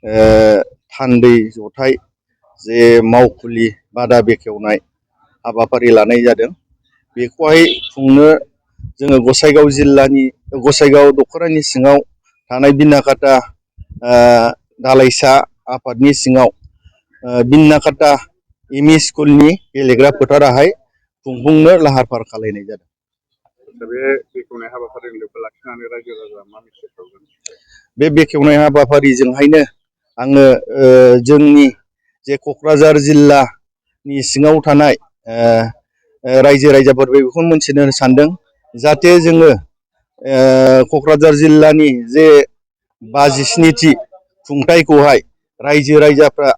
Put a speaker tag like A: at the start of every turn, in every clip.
A: थान्दै जथाय जे मावखुलि बादा बेखेवनाय हाबाफारि लानाय जादों। बेखौहाय खुंनो जोङो गसाइगाव जिल्लानि गसाइगाव दख'रानि सिङाव थानाय बिनाकाटा दालाइसा आफादनि सिङाव बिनाकाटा एमइ स्कुलनि गेलेग्रा फोथाराहाय खुंफुंनो लाहार फाहार खालामनाय जादों।
B: बे बेखेवनाय हाबाफारिनि लोब्बा लाखिनानै रायजो राजा मा मेसेज हरगोन?
A: बे बेखेवनाय हाबाफारिजोंहायनो आङो जोंनि जे क'क्राझार जिल्लानि सिङाव थानाय रायजो राजाफोर बेखौ मोनथिनो सानदों जाहाथे जोङो क'क्राझार जिल्लानि जे 57थि खुंथायखौहाय रायजो राजाफ्रा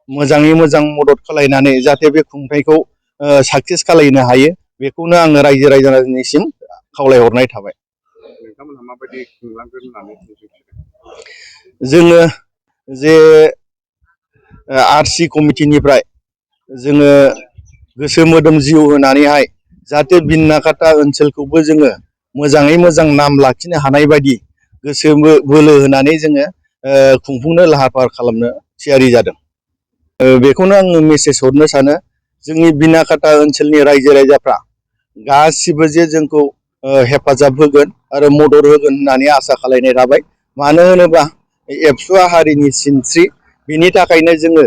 A: मोजाङै मोजां मदद खालायनानै जाहाथे बे खुंथायखौ साक्सेस खालायनो हायो बेखौनो आङो रायजो राजानिसिम खावलायहरनाय थाबाय।
B: नोंथांमोनहा माबायदि खुंलांगोन होननानै मिजिंथिदों?
A: जोङो जे आरसि कमिटिनिफ्राय जोङो गोसो मोदोम जिउ होनानैहाय जाहाथे बिनाकाटा ओनसोलखौबो जोङो मोजाङै मोजां नाम लाखिनो हानाय बायदि गोसो बोलो होनानै जोङो खुंफुंनो लाहार फाहार खालामनो थियारि जादों। बेखौनो आङो मेसेज हरनो सानो जोंनि बिनाकाटा ओनसोलनि रायजो राजाफ्रा गासिबो जे जोंखौ हेफाजाब होगोन आरो मदद होगोन होननानै आसा खालायनाय थाबाय। मानो होनोबा एबसुवा हारिनि सिनस्रि बेनि थाखायनो जोङो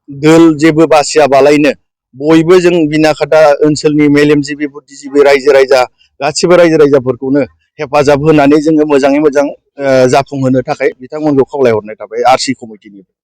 A: दोल जेबो बासियाबालायनो बयबो जों बिनाकाटा ओनसोलनि मेलेमजिबि बुद्धिजिबि रायजो राजा गासिबो रायजो राजाफोरखौनो हेफाजाब होनानै जोङो मोजाङै मोजां जाफुंहोनो थाखाय बिथांमोनखौ खावलायहरनाय थाबाय आरसि कमिटिनिफ्राय।